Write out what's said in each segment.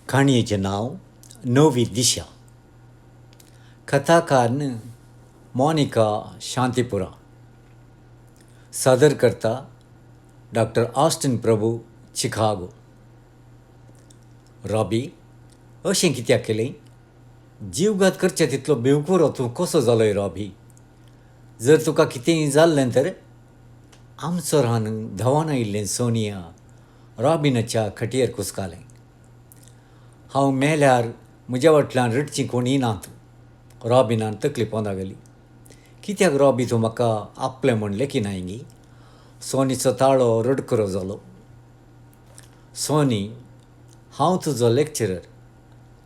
काणयेचें नांव नवी दिशा. कथाकार मोनिका शांतीपुरा. सादर करता doctor Austin Prabhu, Chicago. Robbie, अशें कित्याक केलें? जीवघात करचे तितलो भिवकुरो तूं कसो जालोय रॉबी? जर तुका कितेंय जाल्लें तर? आमचोरान धांवन आयिल्लें सोनिया रॉबिनाच्या खटयेर कुसकालें. हांव मेल्यार म्हज्या वटल्यान रडचीं कोणूय नात. रॉबिनान तकली पोंदा घाली. कित्याक रॉबी तूं म्हाका आपलें म्हूण लेखिनाय गी? सोनीचो ताळो रडकुरो जालो. सोनी, हांव तुजो लेक्चरर.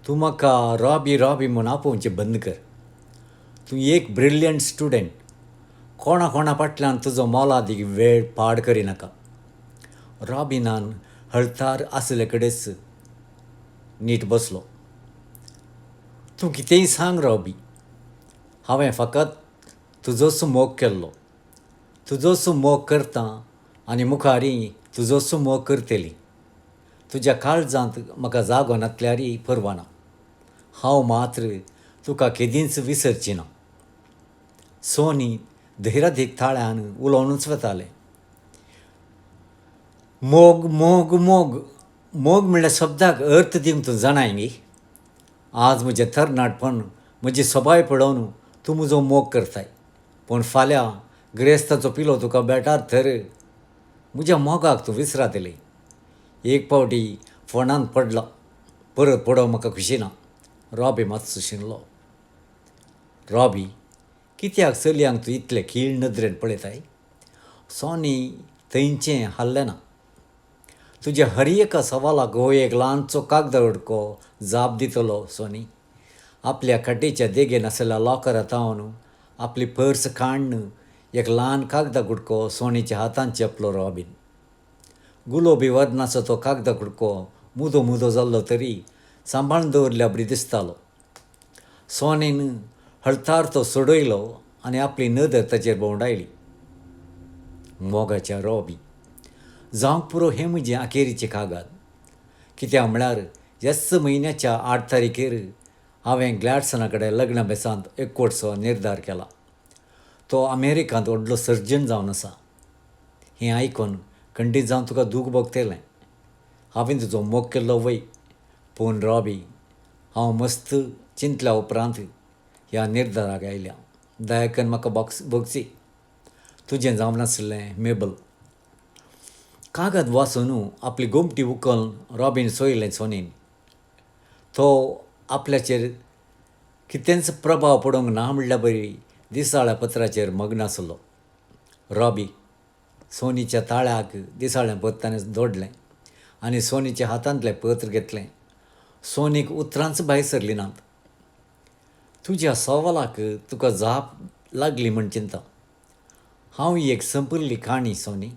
तूं म्हाका रॉबी रॉबी म्हूण आपोवचें बंद कर. तूं एक ब्रिलियंट स्टुडंट. कोणा कोणा फाटल्यान तुजो मोलादीक वेळ पाड करिनाका. रॉबिनान हळतार आसले कडेच नीट बसलो. तूं कितेंय सांग रॉबी, हांवें फकत तुजोच मोग केल्लो, तुजोच मोग करतां आनी मुखारय तुजोच मोग करतली. तुज्या काळजांत म्हाका जागो नासल्यारय पर्वा ना. हांव मात्र तुका केदींच विसरची ना. सोनी धैरादीक ताळ्यान उलोवनूच वतालें. मोग मोग मोग मोग म्हणल्या शब्दाक अर्थ दिवंक तूं जाणाय गी? आज म्हजें तरणाटपण, म्हजी सोबाय पळोवन तूं म्हजो मोग करताय, पूण फाल्यां गिरेस्ताचो पिलो तुका बेटार तर म्हज्या मोगाक तूं विसरातली. एक पावटी फोंडांत पडला, परत पडोवंक म्हाका खुशी ना. रॉबी मातसो शिणलो. रॉबी, कित्याक चलयांक तूं इतले खीळ नदरेन पळयताय? सोनी थंयचें हाल्लें ना. तुज्या हर एका सवालाक हो एक ल्हानसो कागदा उडको जाप दितलो सोनी. आपल्या खाटीच्या देगेन आशिल्ल्या लॉकरा थावन आपली पर्स काडून एक ल्हान कागदा कुडको सोनीच्या हातांत चेपलो रॉबीन. गुलोबी वर्णाचो तो कागदा कुडको मुदो मुदो जाल्लो तरी सांबाळून दवरल्या बरी दिसतालो. सोनीन हळतार तो सोडयलो आनी आपली नदर ताचेर भोंवडायली. मोगाच्या रॉबी, जावंक पुरो हें म्हजें अखेरीचें कागद. कित्याक म्हळ्यार ह्याच म्हयन्याच्या 8 तारखेर हांवें ग्लॅडसना कडेन लग्न बेसांत एकवटचो निर्धार केला. तो अमेरिकांत व्हडलो सर्जन जावन आसा. हें आयकून खंडीत जावन तुका दूख भोगतलें. हांवें तुजो मोग केल्लो वय, पूण रॉबी, हांव मस्त चिंतल्या उपरांत ह्या निर्धाराक आयल्या. दयाकन म्हाका भोगसी. तुजें जावन आशिल्लें मेबल. कागद वाचून आपली गोमटी उखल रॉबीन सोयलें सोनीन. तो आपल्याचेर कितेंच प्रभाव पडूंक ना म्हणल्यार बरी दिसाळ्या पत्राचेर मग्न आसलो. रॉबी सोनीच्या ताळ्याक दिसाळें पत्र ताणें दोडलें आनी सोनीच्या हातांतलें पत्र घेतलें. सोनीक उतरांच भायर सरलीं नात. तुज्या सवालाक तुका जाप लागली म्हूण चिंता. हांव एक संपुल्ली काणी सोनी.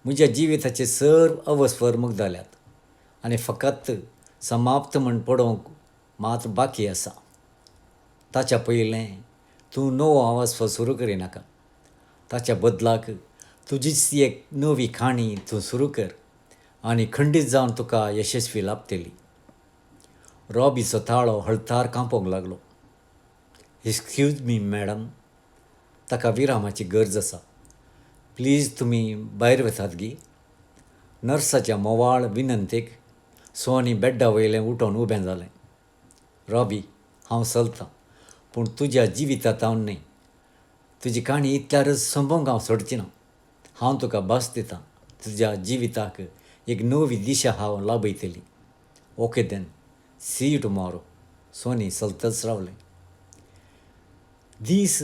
म्हज्या जिविताचे सर्व अवस्वर मुगदाल्यात आनी फकत समाप्त म्हूण पडोवंक मात बाकी आसा. ताच्या पयलें तूं नवो अवस्वर सुरू करिनाका. ताच्या बदलाक तुजीच एक नवी काणी तूं सुरू कर आनी खंडीत जावन तुका यशस्वी लाभतली. रॉबीचो ताळो हळतार कांपोंक लागलो. एक्सक्यूज मी मॅडम, ताका विरामाची गरज आसा. प्लीज तुमी भायर वतात गी? नर्साच्या मोवाळ विनंतेक सोनी बेड्डा वयलें उठोवन उबें जालें. रॉबी, हांव चलतां, पूण तुज्या जिवितांत हांव न्हय. तुजी काणी इतल्यारच सोंपोवंक हांव सोडची ना. हांव तुका भास दितां, तुज्या जिविताक एक नवी दिशा हांव लाभयतली. Okay then, see you tomorrow. Soni चलतच रावलें. दीस,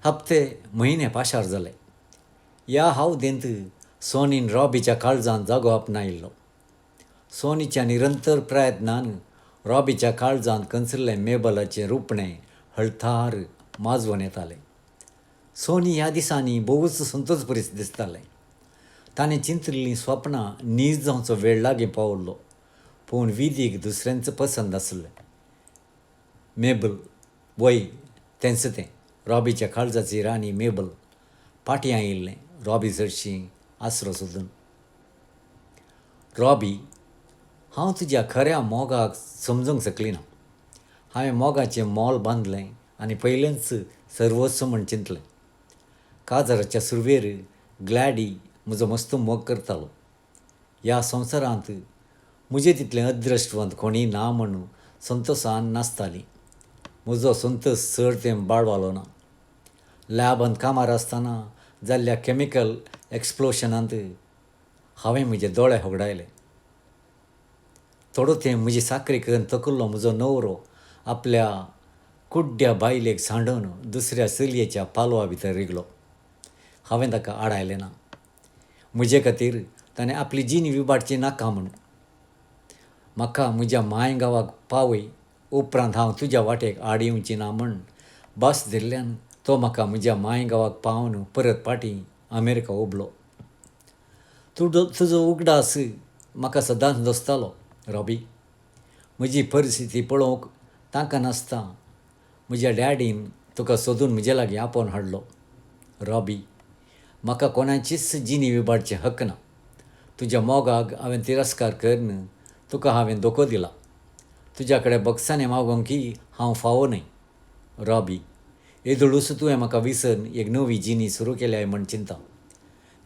हप्ते, म्हयने पाशार जाले. ह्या हावदेंत सोनीन रॉबीच्या काळजांत जागो आपणायिल्लो. सोनीच्या निरंतर प्रयत्नान रॉबीच्या काळजांत कंचल्लें मेबलाचें रुपणें हळतार माजवून येतालें. सोनी ह्या दिसांनी भोवच संतोष परिस दिसतालें. ताणें चिंतिल्लीं स्वप्नां नीज जावचो वेळ लागीं पावल्लो, पूण विधीक दुसऱ्यांच पसंद आसलें. मेबल, वय तेंच तें, रॉबीच्या काळजाची राणी मेबल फाटीं आयिल्लें रॉबी चडशी आसरो सोदून. रॉबी, हांव तुज्या खऱ्या मोगाक समजूंक शकली ना. हांवें मोगाचें मोल बांदलें आनी पयलेंच सर्वस्व म्हण चिंतलें. काजाराच्या सुरवेर ग्लॅडी म्हजो मस्त मोग करतालो. ह्या संवसारांत म्हजे तितलें अदृश्टवंत कोणूय ना म्हूण संतोसान नाचताली. म्हजो संतोस चड तेंप बाळवालो ना. लॅबांत कामार आसतना जाल्ल्या कॅमिकल एक्सप्लोशनांत हांवें म्हजे दोळे होगडायले. थोडो तेंप म्हजी साकरी करून थकिल्लो म्हजो न्हवरो आपल्या कुड्ड्या बायलेक सांडून दुसऱ्या चलयेच्या पालवा भितर रिगलो. हांवें ताका आडायलें ना. म्हजे खातीर ताणें आपली जीण विबाडची नाका म्हूण. म्हाका म्हज्या मांय गांवाक पावय, उपरांत हांव तुज्या वाटेक आड येवची ना म्हूण भास दिल्ल्यान तो म्हाका म्हज्या मांय गांवाक पावन परत फाटीं अमेरिका उबलो. तुजो उगडास म्हाका सदांच दोसतालो रॉबी. म्हजी परिस्थिती पळोवंक तांकां नासता म्हज्या डॅडीन तुका सोदून म्हजे लागीं आपोवन हाडलो. रॉबी, म्हाका कोणाचीच जिणी विबाडचें हक्क ना. तुज्या मोगाक हांवें तिरस्कार करून तुका हांवें धोको दिला. तुज्या कडेन बक्षांनी मागोवंकय हांव फावो न्हय. रॉबी, येदोळूच तुवें म्हाका विसरून एक नवी जिणी सुरू केल्याय म्हण चिंता.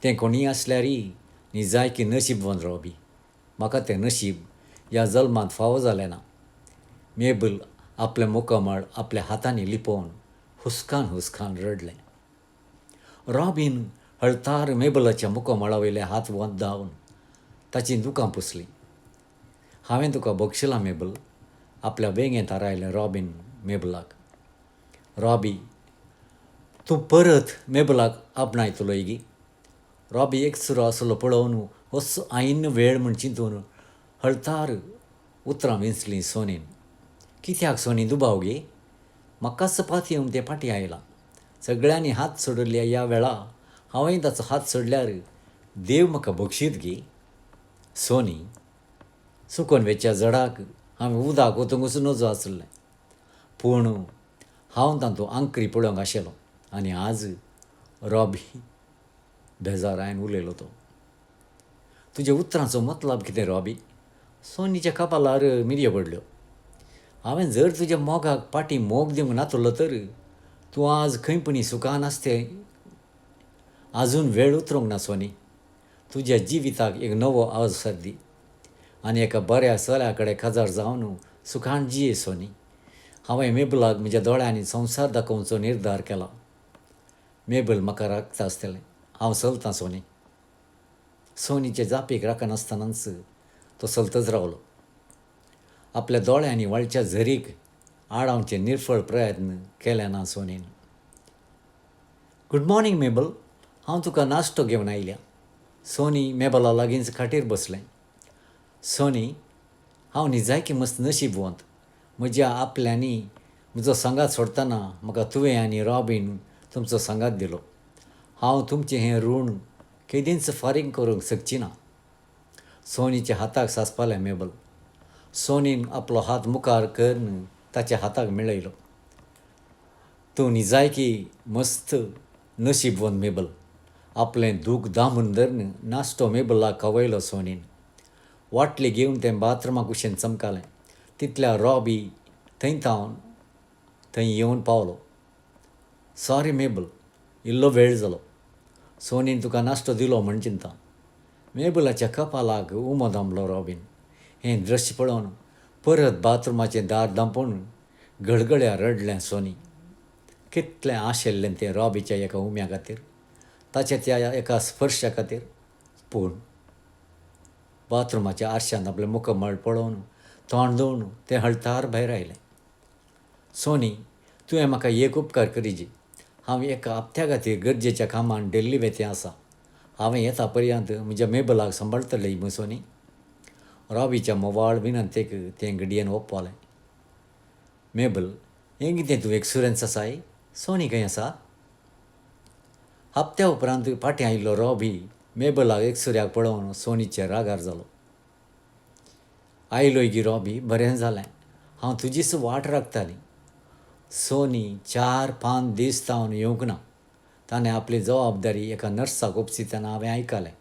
तें कोणूय आसल्यारय निजायकी नशीबवंत रॉबी. म्हाका तें नशीब ह्या जल्मांत फावो जालें ना. मेबल आपलें मुखामळ आपल्या हातांनी लिपोवन हुस्कान हुस्कान रडलें. रॉबीन हळतार मेबलाच्या मुखामळा वयले हात वत धावन ताचीं दुकां पुसलीं. हांवें तुका बक्षिलां मेबल, आपल्या वेंगेंत आरायलें रॉबीन मेबलाक. रॉबी, तूं परत मेबलाक आपणायतलोय गी? रॉबी एकसुरो आसलो पळोवन होच ऐन वेळ म्हूण चिंतून हळतार उतरां विंचलीं सोनीन. कित्याक सोनी दुबाव गे? म्हाकाच पातयेवन तें फाटीं आयलां. सगळ्यांनी हात सोडिल्ल्या ह्या वेळा हांवें ताचो हात सोडल्यार देव म्हाका बक्षीत गे? सोनी, सुकोन वेच्या झडाक हांवें उदक ओतूंकच नजो आसलें. पूण हांव तातूंत आंकरी पळोवंक आशिल्लो आनी आज रॉबी, बेजारायन उलयलो तो. तुज्या उतरांचो मतलब कितें रॉबी? सोनीच्या कपालार मिरयो पडल्यो. हांवें जर तुज्या मोगाक फाटीं मोग दिवंक नातलो तर तूं आज खंय पुणी सुखान आसतें. आजून वेळ उतरूंक ना सोनी. तुज्या जिविताक एक नवो अवसर दी आनी एका बऱ्या चल्या कडेन काजार जावन सुखान जिये सोनी. हांवें मेबलाक म्हज्या दोळ्यांनी संवसार दाखोवचो निर्धार केला. मेबल म्हाका राखता आसतलें. हांव चलतां सोनी. सोनीचे जापीक राखनासतनाच तो चलतच रावलो. आपल्या दोळ्यांनी व्हाळच्या झरीक आडावचे निर्फळ प्रयत्न केले ना सोनीन. गुड मॉर्निंग मेबल, हांव तुका नाश्तो घेवन आयल्या. सोनी मेबला लागींच खाटीर बसलें. सोनी, हांव निजायकी मस्त नशीबवंत. म्हज्या आपल्यांनी म्हजो सांगात सोडटना म्हाका तुवें आनी रॉबीन तुमचो सांगात दिलो. हांव तुमचें हें ऋण केदींच फारीक करूंक शकची ना. सोनीच्या हाताक सांसपालें मेबल. सोनीन आपलो हात मुखार करून ताच्या हाताक मेळयलो. तूं निजायकी मस्त नशीबवंत मेबल. आपलें दूख दामून धरून नाश्तो मेबलाक खवयलो सोनीन. वाटली घेवन तें बाथरुमा कुशीन चमकालें. तितल्या रॉबी थंय थावन थंय येवन पावलो. सॉरी मेबल, इल्लो वेळ जालो. सोनीन तुका नाश्तो दिलो म्हण चिंता. मेबलाच्या कपालाक उमो दामलो रॉबीन. हें दृश्य पळोवन परत बाथरुमाचें दार धांपून गळगळ्या रडलें सोनी. कितलें आशिल्लें तें रॉबीच्या एका उम्या खातीर, ताच्या त्या एका स्पर्शा खातीर. पूण बाथरुमाच्या आरशांत आपलें मुखमळ पळोवन तोंड धुवन तें हळतार भायर आयलें. सोनी, तुवें म्हाका एक उपकार करीजी. हांव एका हप्त्या खातीर गरजेच्या कामान डेल्ली वेतें आसा. हांवें येता पर्यंत म्हज्या मेबलाक सांबाळटलें मूं सोनी? रॉबीच्या मोवाळ विनंतेक तें घडयेन ओप्पालें. मेबल, हें कितें तूं एकसुरेंच आसाय? सोनी खंय आसा? हप्त्या उपरांत फाटीं आयिल्लो रॉबी मेबलाक एकसुऱ्याक पळोवन सोनीचेर रागार जालो. आयलोय गी रॉबी, बरें जालें. हांव तुजीच वाट राखतालीं. सोनी 4-5 दीस तावन येवंक ना. ताणें आपली जबाबदारी एका नर्साक ओपसितना हांवें आयकलें.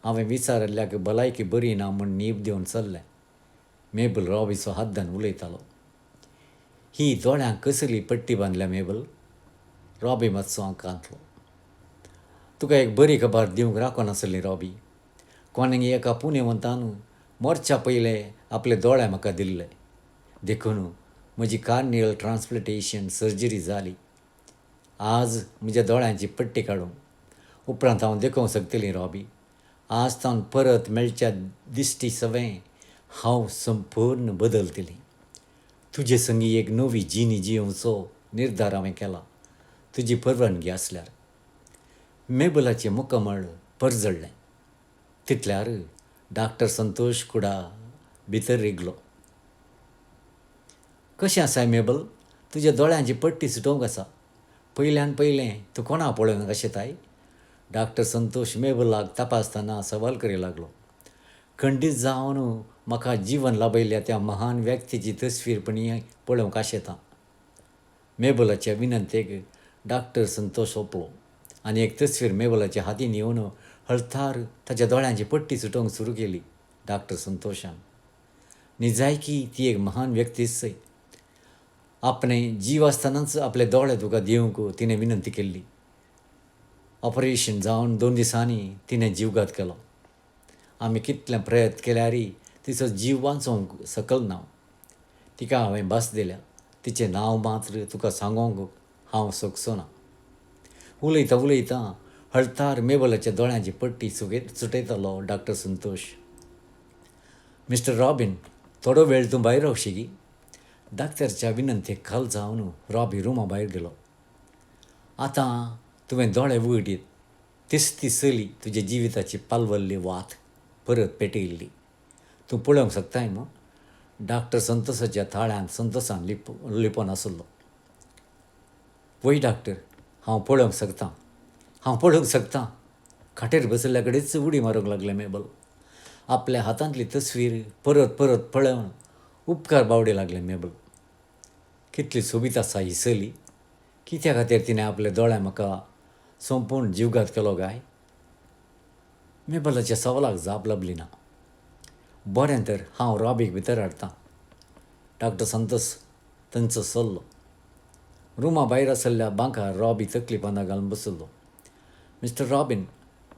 हांवें विचारिल्ल्याक भलायकी बरी ना म्हूण नीब दिवन चल्लें. मेबल रॉबीचो हात धरून उलयतालो. ही दोळ्यांक कसली पट्टी बांदल्या मेबल? रॉबी मातसो आकांतलो. तुका एक बरी खबर दिवंक राखून आसली रॉबी. कोणें एका पुण्यवंतान मोरच्या पयले आपले दोळे म्हाका दिल्ले, देखून म्हजी कार्नियल ट्रान्सप्लांटेशन सर्जरी जाली. आज म्हज्या दोळ्यांची पट्टी काडूंक उपरांत हांव देखोवंक शकतलीं रॉबी. आज तावन परत मेळच्या दिश्टी सवें हांव संपूर्ण बदलतली. तुजे संगी एक नवी जिणी जियोवचो निर्धार हांवें केला, तुजी परवानगी आसल्यार. मेबलाचें मुखमळ परजळ्ळें. तितल्यार डॉक्टर संतोष कुडा भितर रिगलो. कशें आसाय मेबल? तुज्या दोळ्यांची पट्टी सुटोवंक आसा. पयल्यान पयलें तूं कोणा पळोवंक आशेताय? डॉक्टर संतोष मेबलाक तपासतना सवाल करी लागलो. खंडीत जावन म्हाका जीवन लाभयल्ल्या त्या महान व्यक्तीची तस्वीर पणी पळोवंक आशेतां. मेबलाच्या विनंतेक डॉक्टर संतोष ओपलो आनी एक तस्वीर मेबलाच्या हातीन येवन हळतार ताच्या दोळ्यांची पट्टी सुटोवंक सुरू केली डॉक्टर संतोषान. निजायकी ती एक महान व्यक्तीच. आपणे जीव आसतनाच आपले दोळे तुका दिवंक तिणें विनंती केल्ली. ऑपरेशन जावन 2 दिसांनी तिणें जीवघात केलो. आमी कितले प्रयत्न केल्यार तिचो जीव वांचोवंक सकल ना. तिका हांवें भास दिल्या. तिचें नांव मात्र तुका सांगोंक हांव शकचो ना. उलयता उलयता हळतार मेबलाच्या दोळ्यांची पट्टी सुटयतालो डॉक्टर संतोष. मिस्टर रॉबीन, थोडो वेळ तूं भायर रावशी? डाक्टरच्या विनंतेक खाल जावन रॉबी रुमा भायर गेलो. आतां तुवें दोळे उगडीत तीच ती चली तुज्या जिविताची पालवल्ली वात परत पेटयल्ली तूं पळोवंक शकताय मू? डॉक्टर संतोषाच्या ताळ्यांत संतोषान लिपोवन आसलो. वय डॉक्टर, हांव पळोवंक शकतां, हांव पळोवंक शकतां. खाटेर बशिल्ल्या कडेच उडी मारूंक लागलें मेबल. आपल्या हातांतली तस्वीर परत परत पळोवन उपकार बावडे लागलें मेबल. कितली सोबीत आसा ही चली. कित्या खातीर तिणें आपल्या दोळ्या म्हाका संपूर्ण जीवघात केलो काय? मेबलाच्या सवालाक जाप लाबली ना. बरें तर हांव रॉबीक भितर हाडटां. डॉक्टर संतोष थंयचो सरलो. रुमा भायर आशिल्ल्या बांकार रॉबी तकली पोंदा घालून बशिल्लो. मिस्टर रॉबीन,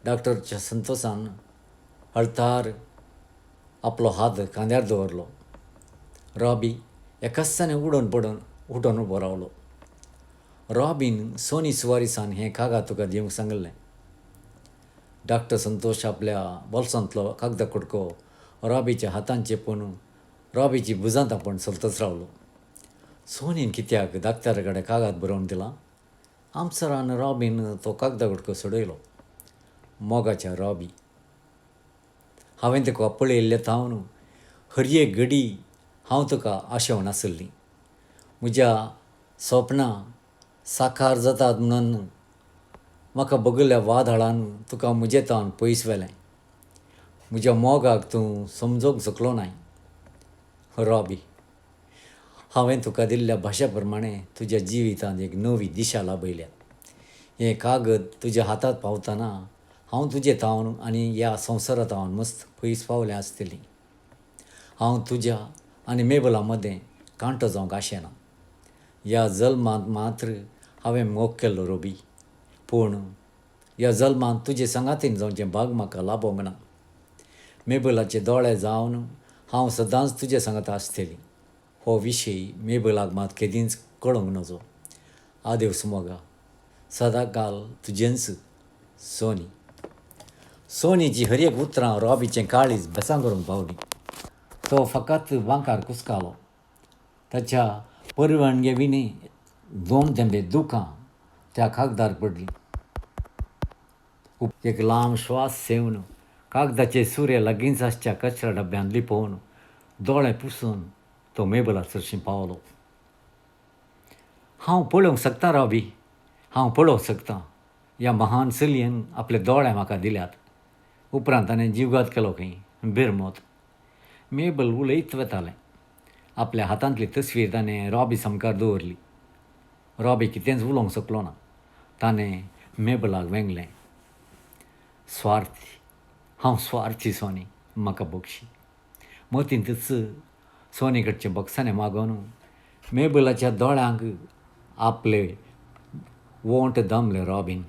डॉक्टरच्या संतोषान हळतार आपलो हात खांद्यार दवरलो. रॉबी एकाच उडून पडून उठून उबो रावलो. रॉबीन सोनी सुवारीसान हें कागद तुका दिवंक सांगिल्लें. डॉक्टर संतोष आपल्या बोल्सांतलो कागदा कुडको रॉबीच्या हातान चेपून रॉबीची भुजांत आपोवन चलतच रावलो. सोनीन कित्याक डाक्टरा कडेन कागद बरोवन दिलां? आमसरान रॉबीन तो कागदा कुडको सोडयलो. मोगाच्या रॉबी, हांवें तुका पळयल्लें थावन हर एक घडी हांव तुका आशेवन आसली. म्हज्या सपनां साकार जातात म्हणून म्हाका बगल्या वादळान तुका म्हजे तावन पयस व्हेलें. म्हज्या मोगाक तूं समजूंक शकलो नाय रॉबी. हांवें तुका दिल्ल्या भाशा प्रमाणे तुज्या जिवितांत एक नवी दिशा लाभयल्या. हें कागद तुज्या हातांत पावतना हांव तुजे तावन आनी ह्या संवसारा तावन मस्त पयस पावलें आसतली. हांव तुज्या आनी मेबला मदें कांटो जावंक आशेना. ह्या जल्मांत मात्र हांवें मोग केल्लो रोबी, पूण ह्या जल्मांत तुजे सांगातीन जावचें भाग म्हाका लाभोंक ना. मेबलाचे दोळे जावन हांव सदांच तुजे सांगाता आसतली. हो विशय मेबलाक मात केदींच कळोंक नजो. आदेवस मोगा, सदांकाल तुजेंच सोनी. सोनीची हर एक उतरां रॉबीचें काळीज बेसां करूंक पावली. तो फकत बांकार कुसकालो. ताच्या परवानगे विणे 2 थेंबे दुकां त्या कागदार पडलीं. एक लांब श्वास सेवन कागदाचे सुरे लागींच आसच्या कचरा डब्यांत लिपोवन दोळे पुसून तो मेबला सरशीं पावलो. हांव पळोवंक शकतां रॉबी, हांव पळोवंक शकतां. ह्या महान चलयेन आपले दोळे म्हाका दिल्यात. उपरांत ताणें जीवघात केलो खंय बेरमोत. मेबल उलयत वतालें. आपल्या हातांतली तस्वीर ताणें रॉबी सामकार दवरली. रॉबी कितेंच उलोवंक शकलो ना. ताणें मेबलाक वेंगलें. स्वार्थी, हांव स्वार्थी सोनी, म्हाका बक्षी. मतींतच सोनी कडचें बक्साणें मागून मेबलाच्या दोळ्यांक आपले ओंठ दामले रॉबीन.